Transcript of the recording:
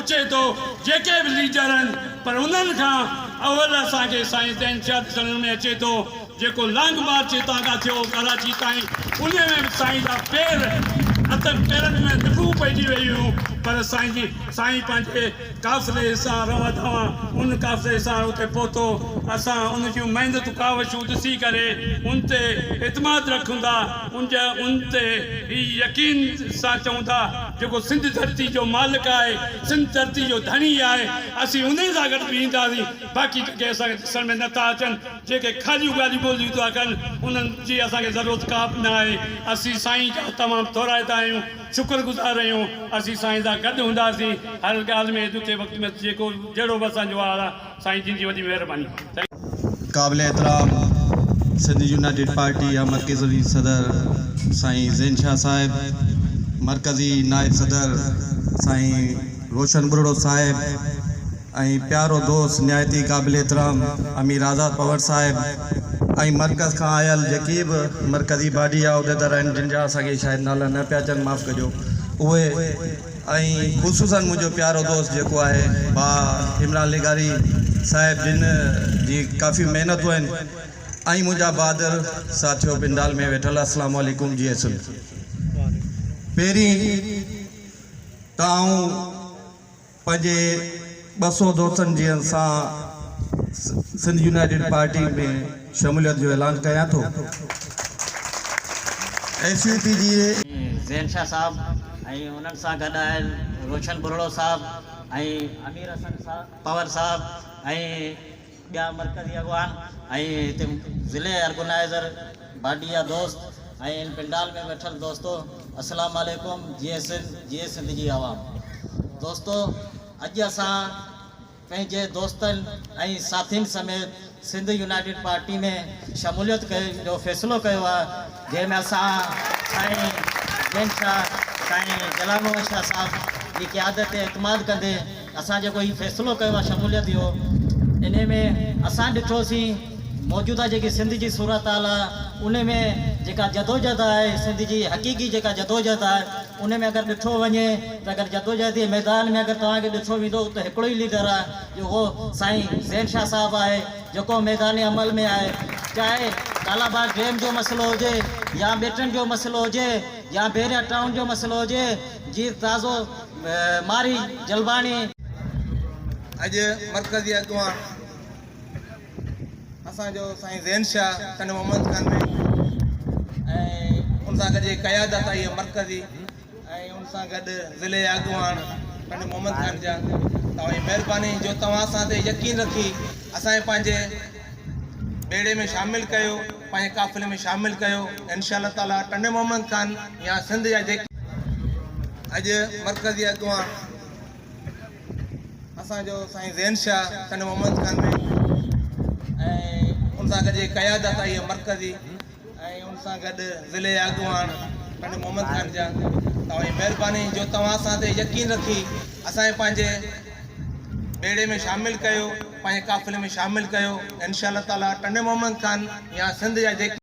پڇي ٿو جيڪي به ليڊر آهن پر انهن کان اول اسان کي سائين زين شاهه ڏسڻ ۾ اچي ٿو جيڪو لانگ مارچ هتان کان ٿيو ڪراچي تائين انهي ۾ به سائين جا پير هٿن پيرن ۾ نڪون پئجي ويون هيون پر سائين جي سائين پنهنجي قافلي سان روان دوان ان قافلي سان اتي پهتو اسان ان جون محنتون ڪاوشون ڏسي ڪري ان تي اعتماد رکون ٿا ان جا ان تي هي يقين سان چئون ٿا جيڪو سنڌ ڌرتي جو مالڪ آهي سنڌ ڌرتي جو ڌڻي آهي اسين انهي سان گڏ بيهنداسين باقي جيڪي اسان کي ڏسڻ ۾ نٿا اچن جيڪي خاليون ڳالهيون ٻولهيون ٿا ڪن انهن جي اسان کي ضرورت ڪا به نه آهي. اسين سائين جا تمام ٿورائتا آهيون، شڪر گذار آهيون. اسين سائين سان گڏ هونداسين هر ڳالهه ۾ ڏکي وقت ۾ جيڪو جهڙو به اسان جو حال آهي سائين جن جي وڏي مهرباني. قابل احترام سنڌ يونائيٽيڊ پارٽي جا مرڪزي صدر سائين زين شاهه صاحب، مرڪزي نائب صدر سائين روشن ٻرڙو صاحب، ۽ پيارو دوست نهايت ئي قابل احترام امير آزاد پنهور صاحب ۽ مرڪز کان آيل جيڪي به مرڪزي باڊي جا عهديدار آهن جن جا اسان کي شايد نالا نه پيا اچن معاف ڪجو اهي ۽ خصوصا منهنجو پيارو دوست جيڪو آهي ڀاء عمران لغاري صاحب جن جي ڪافي محنتون آهن ۽ منهنجا بهادر ساٿيو پنڊال ۾ ويٺل السلام عليڪم جي ايس پهرين ته آئون پنهنجي 200 دوستن جي سان سنڌ يونائيٽيڊ پارٽي ۾ شموليت جو اعلان ڪيان ٿو. ايس يو پي جي. زين شاهه صاحب ۽ انهن سان گڏ آيل روشن ٻرڙو صاحب ۽ امير حسن پنهور صاحب ۽ ٻيا مرڪزي اڳواڻ ۽ هتي ضلعي آرگنائيزر باڊي جا دوست ۽ هن پنڊال ۾ ويٺل دوستو السلام عليڪم جيئي سنڌ جيئي سنڌ جي عوام دوستو اڄ اسان پنهنجي دوستن ۽ ساٿين سميت سنڌ يونائيٽيڊ پارٽي ۾ شموليت جو فيصلو ڪيو آهي جنهن ۾ اسان سائين زين شاهه سائين جلال محمد شاهه صاحب جي قيادت تي اعتماد ڪندي اسان جيڪو هي فيصلو ڪيو آهي شموليت جو انهي ۾ اسان ڏٺوسين موجوده جيڪي سنڌ جي صورتحال آهي انهي ۾ جيڪا جدوجهد آهي سنڌ جي حقيقي جيڪا جدوجهد آهي انهي ۾ اگر ڏٺو وڃي ته اگر جدوجهد جي ميدان ۾ اگر توهان کي ڏٺو ويندو ته هڪڙو ئي ليڊر آهي جو اهو سائين زين شاهه صاحب آهي جيڪو ميدان عمل ۾ آهي چاهي ڪالاباغ ڊيم جو مسئلو هجي يا ٻيٽن جو مسئلو هجي يا بحريا ٽائون جو مسئلو هجي جي تازو ماري جلباڻي. اڄ مرڪزي اڳواڻ اسان جو سائين زين شاهه ٽنڊو محمد خان ۾ ۽ ان سان گڏ جيڪي قيادت آئي آهي مرڪزي ۽ ان سان گڏ ضلعي اڳواڻ ٽنڊو محمد خان جا توهان جي مهرباني جو توهان اسان تي يقين رکي اسان کي پنهنجي ٻيڙي ۾ شامل ڪيو پنهنجي قافلي ۾ شامل ڪيو انشاء الله تعالي ٽنڊو محمد خان يا سنڌ جا جيڪي اڄ مرڪزي اڳواڻ اسان جو سائين زين شاهه ٽنڊو محمد خان ۾ ۽ ان سان گڏ جيڪي قيادت آئي آهي مرڪزي ۽ ان سان گڏ ضلعي اڳواڻ ٽنڊو محمد خان جا توهان جي مهرباني جو توهان اسان تي يقين رکي اسان کي پنهنجي ٻيڙي ۾ شامل ڪيو پنهنجي قافلي ۾ شامل ڪيو انشاء الله تعالي ٽنڊو محمد خان يا سنڌ جا جيڪي.